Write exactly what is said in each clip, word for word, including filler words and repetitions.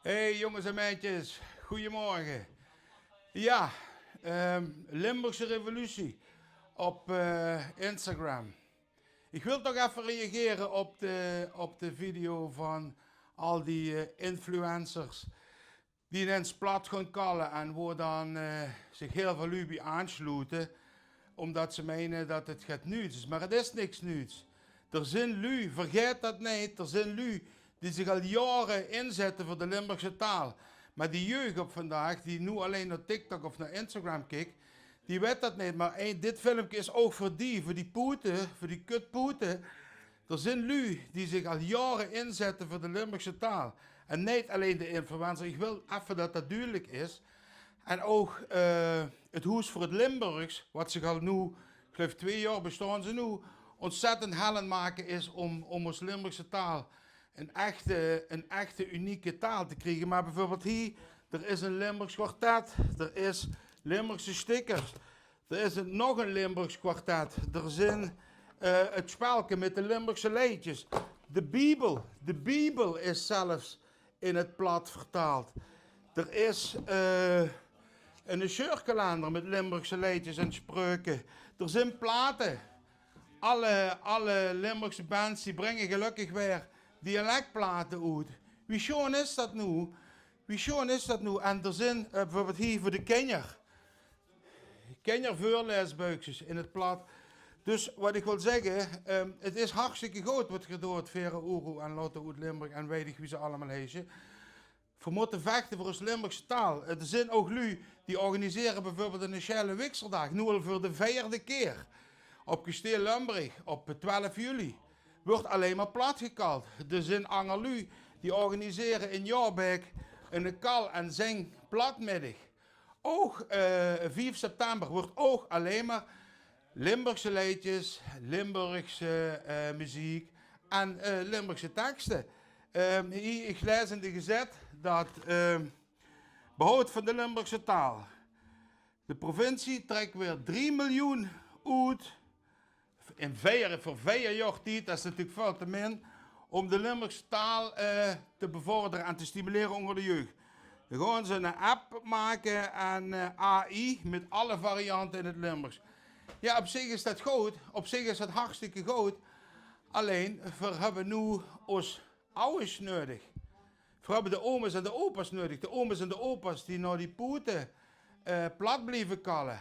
Hey jonges en meidjes, goeiemorge. Ja, ehm, Limburgse revolutie op eh, Instagram. Ich wil toch effe reagere op de, op de video van al die eh, influencers die inens plat gaon kalle en woe dan eh, zich hiel väöl luuj bie aansloete, ómdet ze meine det 't get nuuts is. Mer 't is niks nuuts. D'r zeen luuj, vergaet det neet, d'r zeen luuj die zich al jaore inzètte veur de Limburgse taal. Mer die jeug op vandaag, die noe allein nao TikTok of nao Instagram kiek, die weit det neet. Mer ein, dit filmke is ouch veur die, veur die poete, veur die kutpoete. D'r zeen luuj die zich al jaore inzètte veur de Limburgse taal. En neet allein de influencer. Ich wil effe det det dudelik is. En ouch eh, 't Hoes veur 't Limburgs, wat zich al noe, ich geluif, twee jaor bestaon ze noe, ontzettend hel aan 't make is óm, óm ós Limburgse taal ein echte, ein echte unieke taal te kriege. Mer bieveurbeeld hie, d'r is ein Limburgs kwartet, d'r is Limburgse stickers, d'r is ein, nog ein Limburgs kwartet, d'r zeen eh, 't spelke mit de Limburgse leedjes. De Biebel, de Biebel is zelfs in 't plat vertaald. D'r is eh, eine sjeurkalender mit Limburgse leedjes en spreuke. D'r zeen plate. Alle, alle Limburgse bands die bringe gelökkig weer dialekplate oet. Wie sjoon is det noe? Wie sjoon is det noe? En d'r zeen eh, bieveurbeeld hie veur de kinjer. Kinjer veurlaesbuikskes in 't plat. Dus wat ich wil zègke, ehm, 't is hartstikke good wat geer doot, Vera Oeroe en Lotte oet Limburg en weit ich wie ze allemaol heite. Veer mótte vechte veur ós Limburgse taal. Eh, d'r zeen ouch luuj die organisere bieveurbeeld eine Sjelle Wikseldaag, noe al veur de veerde kier. Op Kasteel Lömbrich, op twelf juli, wuuert allein mer plat gekald. D'r zeen anger luuj die organisere in Jaobeek eine kal- en zingplatmiddig. Ouch eh, vief september wuuert ouch allein mer Limburgse leedjes, Limburgse eh, meziek en eh, Limburgse tekste. Ehm, hie, ich laes in de gezèt det ehm, behoud van de Limburgse taal. De provincie trèk weer drie miljoen oet in veer, veur veer jaor tied, det is natuurlik väöl te min, óm de Limburgse taal eh, te bevordere en te stimulere ónger de jeug. Dan gaon ze ein app make en eh, A I mit alle variante in 't Limburgs. Ja, op zich is det good. Op zich is det hartstikke good. Allein, veer höbbe noe ós awwers nuuedig. Veer höbbe de oma's en de opa's nuuedig. De oma's en de opa's die nao die poete eh, plat blieve kalle.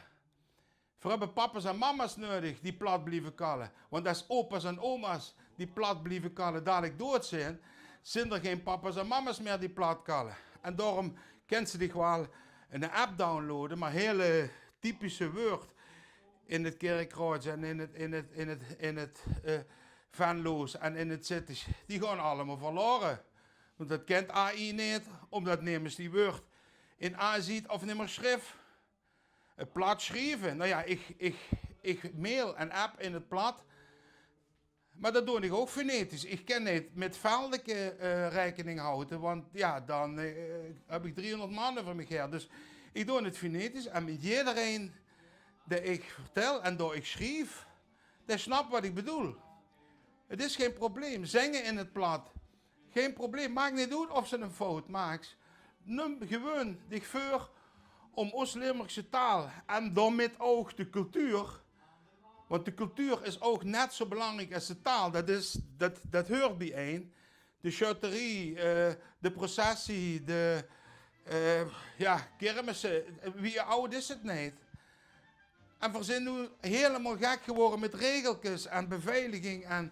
Veer höbbe papa's en mama's nuuedig die plat blieve kalle. Want es opa's en oma's die plat blieve kalle dalik doead zeen, zeen d'r gein papa's en mama's mieë die plat kalle. En daoróm kins se dich waal ein app downloade, mer hiel typische wäörd in 't Kirchroads en in 't, in 't, in 't, in 't eh, Venloos en in 't Zittesj, die gaon allemaol verlaore. Want det kint A I neet, ómdet nemes die wäörd in A I zuut of nimmer sjrif. 't Plat sjrieve. Noe ja, ich, ich, ich mail en app in 't plat. Mer det doon ich ouch fonetisch. Ich kin neet mit veldeke eh, raekening haoje, want ja, dan eh, höb ich driehóngerd man euver mich haer. Dus ich doon 't fonetisch en mit jidderein dae ich vertèl en dae ich sjrief, dae snap wat ich bedoel. 't Is gein probleem. Zinge in 't plat. Gein probleem, maak neet oet of se ein fout maaks. Num gewoon dich veur óm ós Limburgse taal en daomit ouch de cultuur. Want de cultuur is ouch net zo belangriek es de taal. Det is, det, det huuert bie-ein. De sjötterie, eh, de processie, de eh, ja, kirmesse. Wie aad is 't neet? En veer zeen noe hielemaol gek gewore mit regelkes en beveiliging en,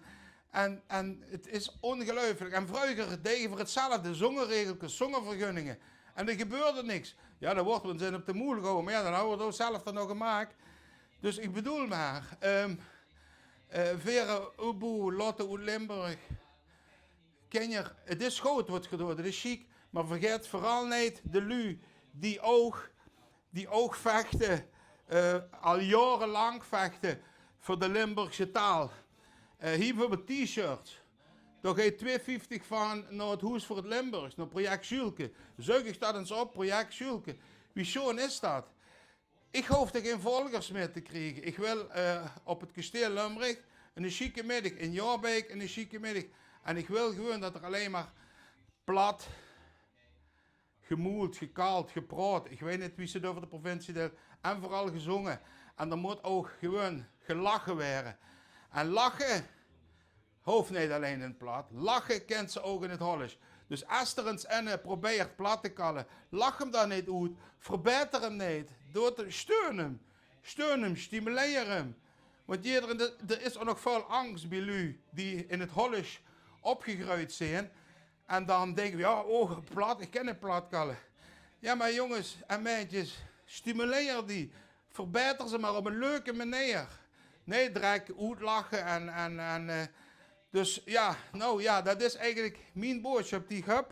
en, en 't is óngeluifelik. En vreuger deje veer 'tzelfde, zónger regelkes, zónger vergunninge. En d'r gebeurde niks. Ja, dan woorte veer ins op de moel gehouwe, mer ja, dan hawwe veer 't ouch zelf dan nog gemaak. Dus ich bedoel mer, ehm eh, Vera Oeroe, Lotte oet Limburg. Kinjer, 't is good wat geer doot, 't is sjiek, mer vergaet veural neet de luuj die ouch, die ouch vechte, eh, al jaorelank vechte veur de Limburgse taal. Eh, hie bieveurbeeld T-shirts. Dao geit twee vieftig van nao 't Hoes veur 't Limburgs, nao Project Sjuulke. Zeuk uch det ins op, Project Sjuulke. Wie sjoon is det? Ich hoof d'r gein volgers mit te kriege. Ich wil eh, op 't Kasteel Lömbrich ein sjieke middig, in Jaobeek ein sjieke middig. En ich wil gewoon det d'r allein mer plat gemoeld, gekald, gepraot. Ich weit neet wie se 't euver de provincie deit. En veural gezónge. En d'r mót ouch gewoon gelache waere. En lache hoof neet allein in 't plat. Lache kènt ze ouch in 't Holles. Dus es d'r ins eine probeert plat te kalle, lach 'm dan neet oet. Verbaeter 'm neet. Doot 'm, steun 'm. Steun 'm, stimuleer 'm. Want jeder, d'r, d'r is ouch nog väöl angs bie luuj die in 't Holles opgegreujd zeen. En dan dinke v'r, jao, oh, plat, ich kèn neet plat kalle. Jao, mer jónges en meidjes, stimuleer die. Verbaeter ze mer op ein leuke meneer. Neet drek oetlache en, en, en, eh, dus jao, noe jao, det is eigelik mien boodsjap die ich höb.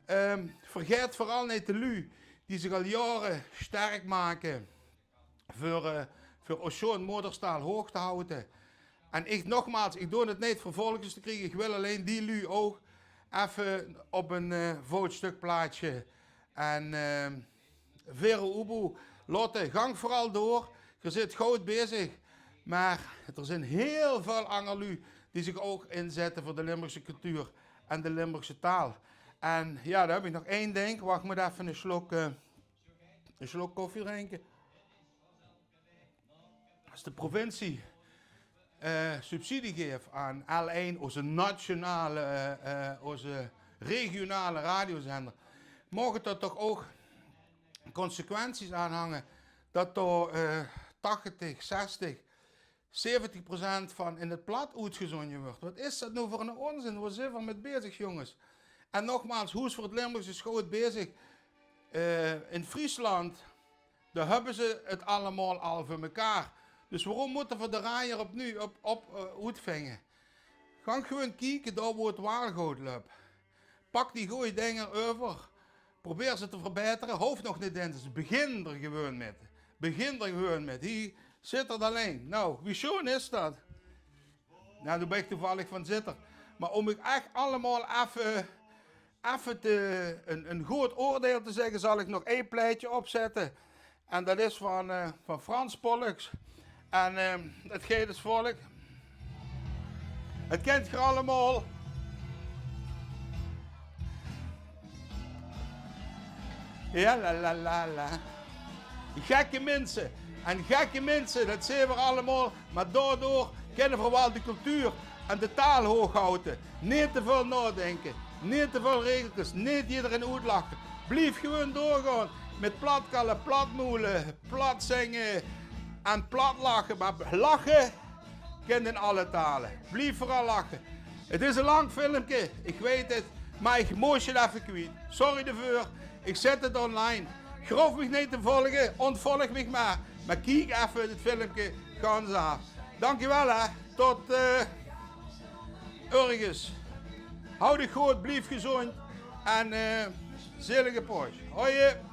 Ehm, vergaet veural neet de luuj die zich al jaore sterk make veur, eh, veur ós sjoon moderstaal hoog te haoje. En ich, nogmaals, ich doon 't neet veur volgers te kriege. Ich wil allein die luuj ouch effe op ein, eh, voetstuk plaatsje. En, eh, Vero Ubu, Lotte, gank veural door. Geer zeet good bezig. Mer d'r zeen hiel väöl anger luuj die zich ouch inzètte veur de Limburgse cultuur en de Limburgse taal. En jao, dan höb ich nog ein dink. Wach, ich mót effe ein slok, eh, ein slok koffie drinke. Es de provincie, eh, subsidie geef aan L1, ózze nationale, eh, eh, ózze regionale radiozender, moge d'r toch ouch consequenties aan hange det d'r, eh, tachtig, zestig, zeventig procent van in 't plat oetgezónje wuuert. Waat is det noe veur eine ónzin? Wo zeen v'r mit bezig, jónges? En nogmaals, Hoes veur 't Limburgs is good bezig. Eh, in Friesland, dao höbbe ze 't allemaol al veur mekaar. Dus waorom mótte v'r de rajer opnuuj op, op, eh, oetvinge? Gank gewoon kieke, dao wo 't waal good löp. Pak die gooj dinger euver. Probeer ze te verbaetere. Hoof nog neet ins. Begin d'r gewoon mit. Begin d'r gewoon mit. Hie, Zitterd allein. Noe, wie sjoon is det? Noe, dao bön ich toevallig van Zitterd. Mer óm uch ech allemaol effe, effe te, ein, ein good oordeil te zègke, zal ich nog ein plaetje opzètte. En det is van, eh, van Frans Pollux. En, eh, det geit es volg. 't Kènt geer allemaol. Ja, la, la, la, la. Gekke minse. En gekke minse, det zeen v'r allemaol. Mer daodoor kènne v'r waal de cultuur en de taal hoog haoje. Neet te väöl naodinke. Neet te väöl regelkes. Neet jidderein oetlache. Blief gewoon doorgaon mit plat kalle, plat moele, plat zinge en plat lache. Mer lache kènt in alle tale. Blief veural lache. 't Is ein lang filmke, ich weit 't, mer ich mós 't effe kwiet. Sorry daoveur. Ich zèt 't online. Geer hoof mich neet te volge, óntvolg mich mer. Mer kiek effe 't filmke gans aaf. Dank uch waal, hè. Tot, eh, örges. Haot uch good, blief gezóndj en, eh, zaelige Paosj. Hoi.